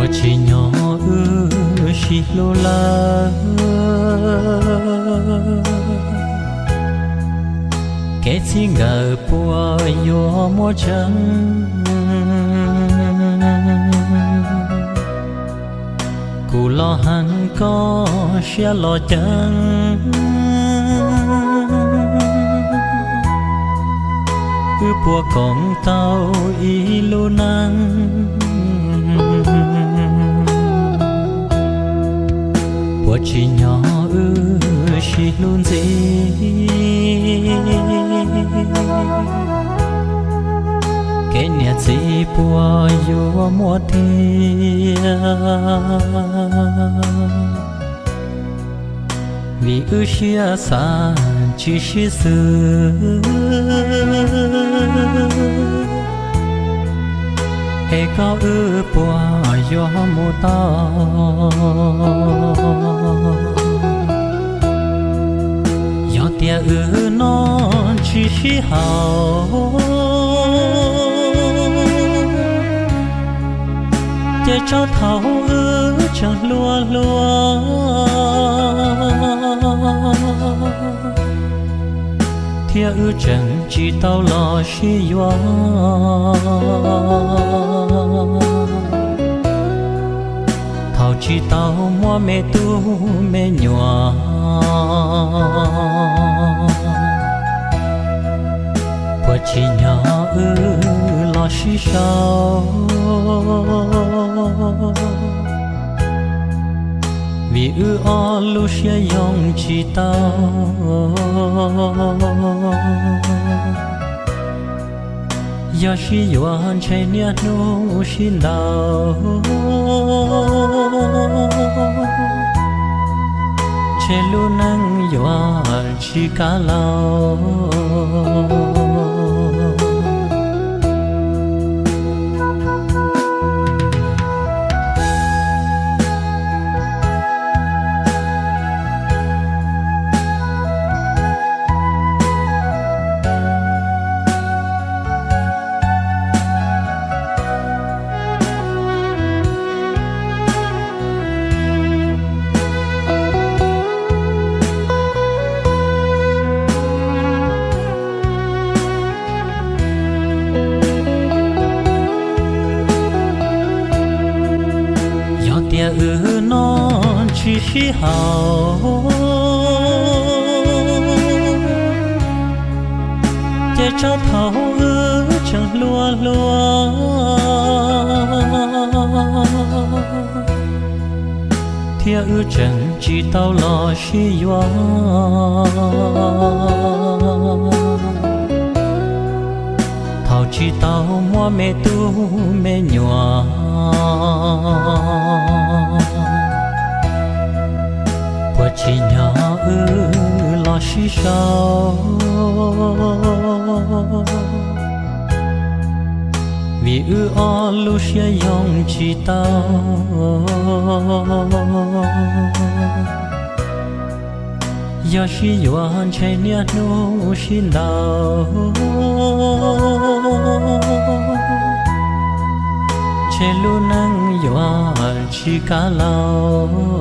Tsis nyob wb sib hlub lawm, kev txij nkawm puas yuav muaj tseeb? Kuv los heev koj siab los ceev, wb puas koom tau ib lub neej? Puas tsim nyog wb sib hlub ntxiv? Kev niam txiv puas yuav muaj tiag? Vim wb siab xav tsis sib xws, es koj wb puas yuav mus tau? Yog tias wb noj tsis sib haum, ces txog thaum wb tseem hluas hluas, thiab wb tseem tsis tau los sib yuav. Thaum tsis tau muaj me tub me nyuam, puas tsim nyog wb los sib sau? Vim wb ob lub siab yoo tsis tau, yog sib yuav ntshe niaj hnub sib ntaus, ntshe lub neej yuav tsis kav lawm. Yog tias wb noj tsis sib haum, ces txog thaum wb tseem hluas hluas, thiab wb tseem tsis tau los sib yuav. Thaum tsis tau muaj me tub me nyuam, puas tsim nyog wb los sib sau? Vim wb ob lub siab yoo tsis tau, yog sib yuav ntshe niaj hnub sib ntaus, ntshe lub neej yuav tsis kav lawm.